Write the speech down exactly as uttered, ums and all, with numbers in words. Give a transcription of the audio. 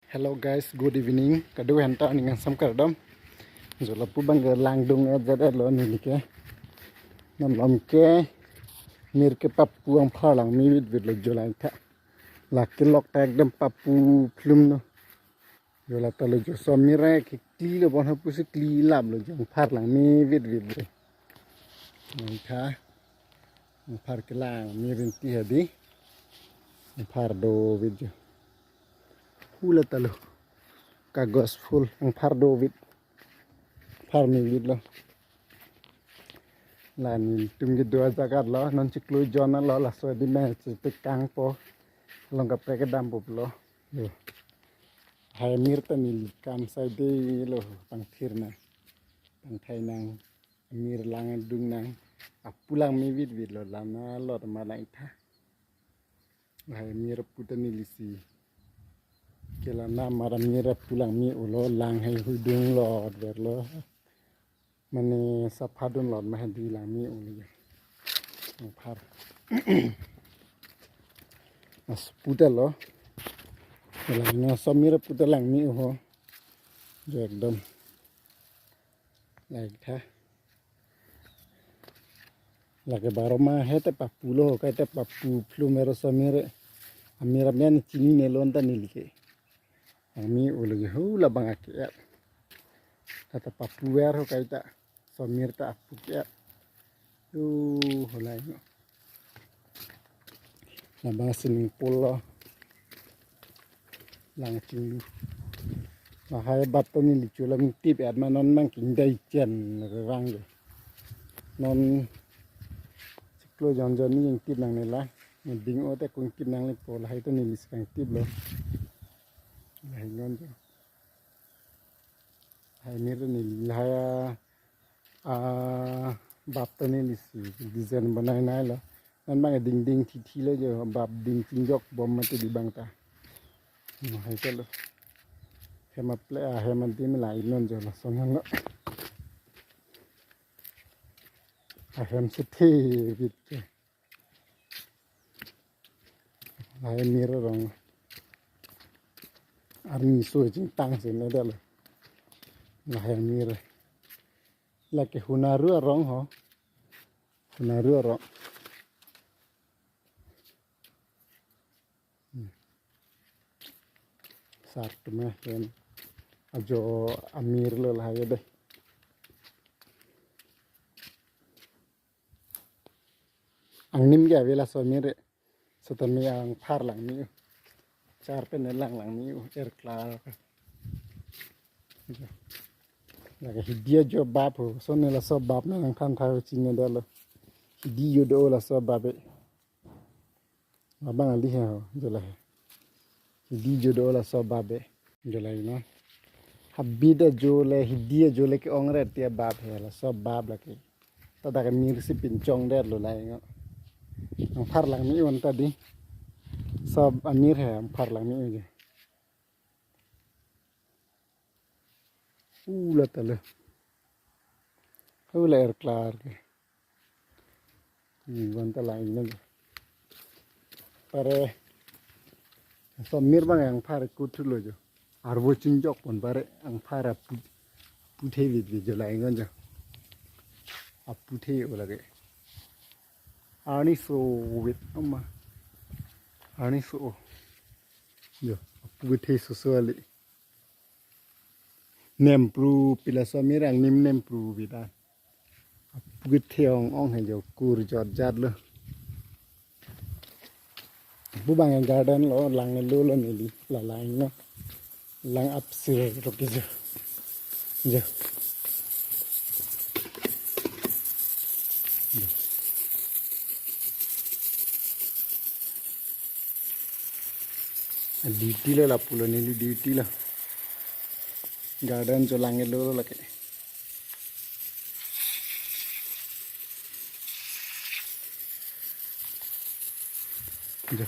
Hello guys, good evening. Kado henta ning kangsam kardom. Jo lapu abang ke langdung et jat lo neli ke. Non malom ke mir ke papu angphar langme vit vit lo jo langtha. Lake lok ta ekdom papu plum lo. Jo la ta lo jo somir ke kli lo bon hapu si kli lap lo jo angphar langme vit vit lo. Langtha. Angphar ke langme rinti hadi. Angphar do vit jo. Hula ta lo. Kagos full angphar do vit. Angphar me vit lo. La nelitum kedo ajaga lo, non chiklo jon lo, laso di me chipekangpo. Along kaprek kedampo lo. Lo. Lahai mir ta neli kam sai de lo pangthir nang. Pangthai nang. Mir langdung nang. Apu langme vit vit lo, lana lo ta ma langtha. Lahai mir apu ta neli si. Ke lana mara mir apu langme-o lo, lang hai hudung lo, ver lo. Mane sapha dun lo, ma hadi langme-o lo. Angphar. As puta lo. Langno somir apu ta langme-o ho. Jo ekdom. Langtha. Lake baro ma he te papu lo, kai te papu plum ero somir. Amir amen chinine lo ta neli ke. Langme-o lo jo hula abang ake. Kata papu ver ho kai ta. Somir ta apu ke. Yo, hula ino. Labang sining pol lo. Lang chinglu. Lahai bap ta neli chula mingtip et ma non mang king dai chen rang jo. Non chiklo jon jon ni ingtip nangne la. Ni bing-o te kung tip nangle po lahai ta neli si kangtip lo. Lahai non jo. Lahai mir ta neli lahai, ah, bap ta neli si design banai nai lo. Non abang ding ding thi thi lo jo, bap ding chingjok bom mati di abang ta. Hmm, hai ke lo. Hem aple, ah, hem adim la inon jo lason lo. Ah, hem si thi vit ke. Lahai mir arong. Arni so chingtang si ne dalo. Lahai mir. Lake Hunaru arong ho. Hunaru arong. Hmm. Sar tume hen. Ajo amir lo lahai de. Angnim ke ave laso amir. Setame angphar langme-o. Char pen lang langme-o. Er klar. Lake hidi ajo bap ho. Sone laso bap nangthan tha chinine dalo. Hidi jo do laso bap e. Labang ali he ho. Jo la he. Hidi jo do laso bap e. Jo la ino. Habit ajo le hidi ajo le ke-ong ret ti abap he laso bap lake. Ta dak amir si pinchong det lo la ino. Angphar langme-o ta di. Sob amir he angphar langme-o jo. Hula ta lo. Hula er klar ke. Ni wan ta lain lagi. Pare. Somir abang angphar kuthu lo jo. Arvo chingjok pon pare angphar apu, apu the vit vit jo lain jo. Apu the-o lake. Arni so vit ama. Arni so. Jo, apu the soso ali. Nempru pila somir angnim nempru vit a. Apu the-ong ong he jo kur jot jat lo. Pu abang garden lo lang lo lo neli la lang no. Lang apsir ro ke jo. Jo. Duty lo lapu lo neli duty lo. Garden jo lang lo lake. Jo,